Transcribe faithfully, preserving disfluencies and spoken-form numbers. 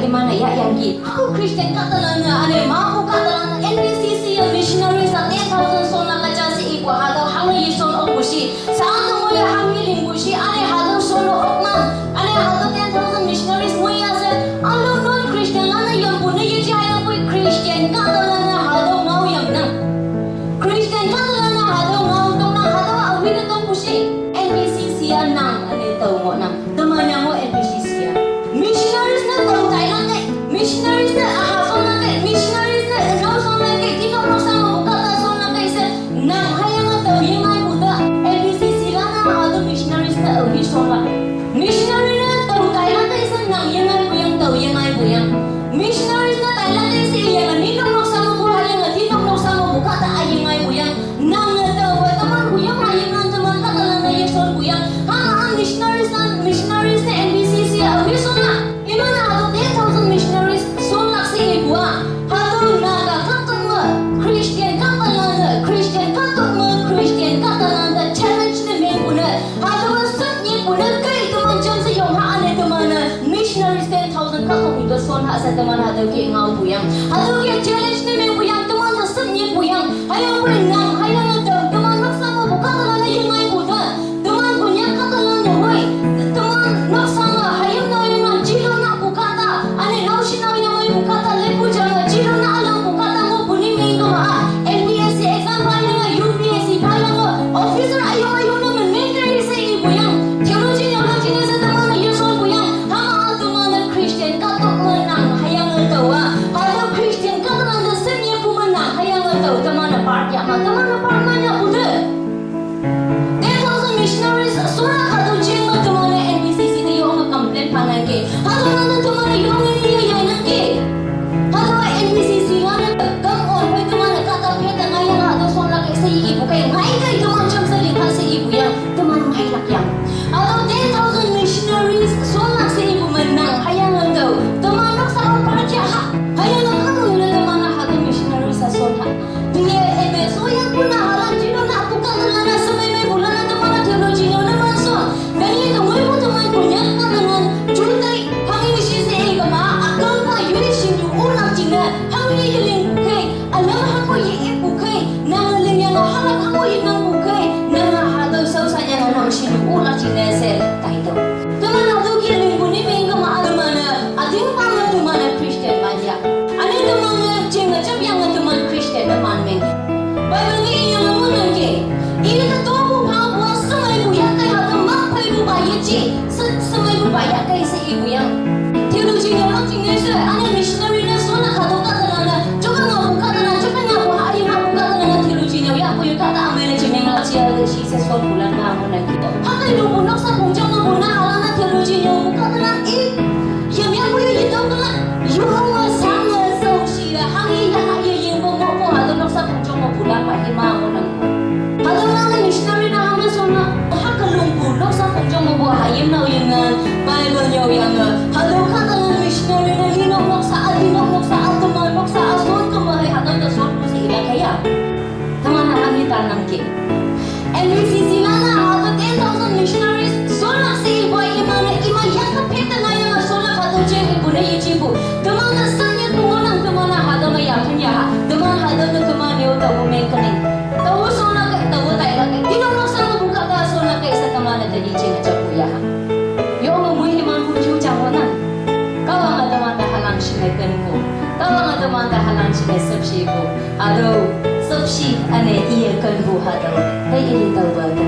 Iman-e yahyangki. Ako Christian kahtalan-e, üne mapu kahtalan-e, N B C C-a missionaries-a ten thousand sonlak üja she ipu hatüo hangne yeshon okpu shi. Sa-a tongoi hanghe lingpu shi, üne hatüo shonne oknang. Üne hatüo ten thousand missionaries moi ya she, alo non-Christian lan-e yangpu ne yeji hüyangpoi Christian kahtalan-e hatüo ngao yangnang. Christian kahtalan-e hatüo ngao tongnang, hatüo awi ne tongpu shi. N B C C-a nang, üne tao ngohnang. Teman yang-o N B C C-a. Missionaries ne tao tailak kei, missionaries ne üha shonlak kei, missionaries ne ünao shonlak kei, tinok noksa mepu kahta shonlak kei she, nang hüyange tao yengaipu te, N B C C lan-a hatüo missionaries ne aohi shonlak. Missionary ne tao tailak kei she nang yengaipu yang, tao yengaipu yang. Missionaries ne tailak kei she iyange ninok noksa mepu hüyange tinok noksa mepu kahta a yengaipu yang. Nange taowe teman pu yong a yengnan teman kahtalan-e yeshonpu yang. Hüma-a missionaries lan, missionaries ne N B C C aohi shonlak. Iman-e hatüo ten thousand missionaries shonlak she ipu-a, hatüo Naga kahtok me Christian kahtalan-e, Christian kahtok me Christian kahtalan-e challenge ne mengpu ne, hatüowa sap nyepu ne kei teman jamshe yong ha üne teman-e missionaries ten thousand kahtok te shon ha she teman hatüo ke ngaopu yang. Hatüo ke challenge ne mengpu yang, teman-e sap nyepu yang. Hüyangpoi nang hüyange tao teman noksa mepu kahtalan-e yengaipu te, teman Konyak kahtalan-e hoi, teman noksa me hayim nao yonge jilonakpu kahta, üne naoshe nao yangeipu kahta, leipu ja me jilona ülangpu kahta ngohpu ni meng kema-a, N P S C exam phayange, U P S C phayange, officer üyong üyong ne me neng kei she ipu yang. Theology, theology ne she teman-e yeshonpu yang. Hüma-a teman-e Christian kahtok me nang hüyange tao-a, hatüo Christian kahtalan-e sap nyepu me nang hüyange tao teman-e part yah ma, teman-e part ma yahpu te. Ten thousand missionaries shonlak hatüo jeng me teman-e N B C C te yonge complain phanangki. Hatüo nang te teman-e yonge ni ye yainangki. Hatüowa N B C C lan-e kam on phei teman-e kahta phe te ngaiyange hatüo shonlak kei she ipu kei, ngai kei teman jamshe lingha she ipu yang, teman ngailak yang. Hatüo ten thousand missionaries shonlak she ipu me nang hüyange tao teman noksa-a part yah ha. Hüyange kahtok ne teman-a hatüo missionaries-a shon ha. Tenyih M S O yangpu ne halan jilonakpu kahtalan-a shemei meipu lan-a teman-a theology nyüo ne man shon. Tenyih te ngoipu teman Konyak kahtalan jutai hanghe shi she ikema, ükümpa yoi shinyu olak jingne hanghe yeling kei, ülam hangko ye-ipu kei, nange lingyange halak hangko yenangpu kei, nange hatüo shaoshanyange nang shinyu olak jingne she taitüoh. Teman hatüo ke lingpu ni meng kema-a teman-e, ütingpa me teman-e Christian man yah. Üne teman-e jinge japyange teman Christian ne man meng. Bible me iyange ngohnangki, ite topu phapu-a shemeipu yahkei hatüo mah pheipupa yeji, she- shemeipupa yahkei she ipu yang. Theology nyüolak jingne she, üne missionary ne shonlak hatüo kahtalan-e, jokang ngaopu kahtalan, jokang ngaopu hayim hapu kahtalan-e theology nyüo yahpu ye kahta ümei ne jemeng lak jia te shi she shonpu lan-a ngohnangki. Hangke lupu noksa pongjang mepu nahalan-a theology nyüopu kahtalan i, yemyangpu ye yetüo kela, yonge shange shaoshi-e hanghe yah ye yingpu ngohpu hatüo noksa pongjang mepu lan pa hima ngohnang. Hatüo nang-e missionary ne hangme shonne, hake lungpu noksa pongjang mepu hayim nao yinge, Bible nyüoyange, hatüo kahtalan missionary ne ninok noksa-a, tinok noksa-a, teman noksa-a shon keme hei hatüo te shonpu she ilak kaiya. Teman-a hanghe tanangki. N B C C lan-a hatüo ten thousand missionaries shonlak she ipu-a iman-e, iman yangke phek te ngaiyange shonlak hatüo jeng ipu ne yejipu. Teman-e sanyetpu ngohnang, teman-a hatüo me yaphen yaha. Teman hatüo te teman yo taowe meng kening. Taowe shonlak kei, taowe tailak kei. Tinok noksa mepu kahta shonlak kei she teman-e tenyih jinge jappu yaha. Yonge moi iman pu ju jang ngohnang. Kahwange teman te halan shinge kenpu. Kahwange teman te halan shinge shüpshipu. Hatüo shüpshi üne iye kenpu hatüo. Hei i taowe te.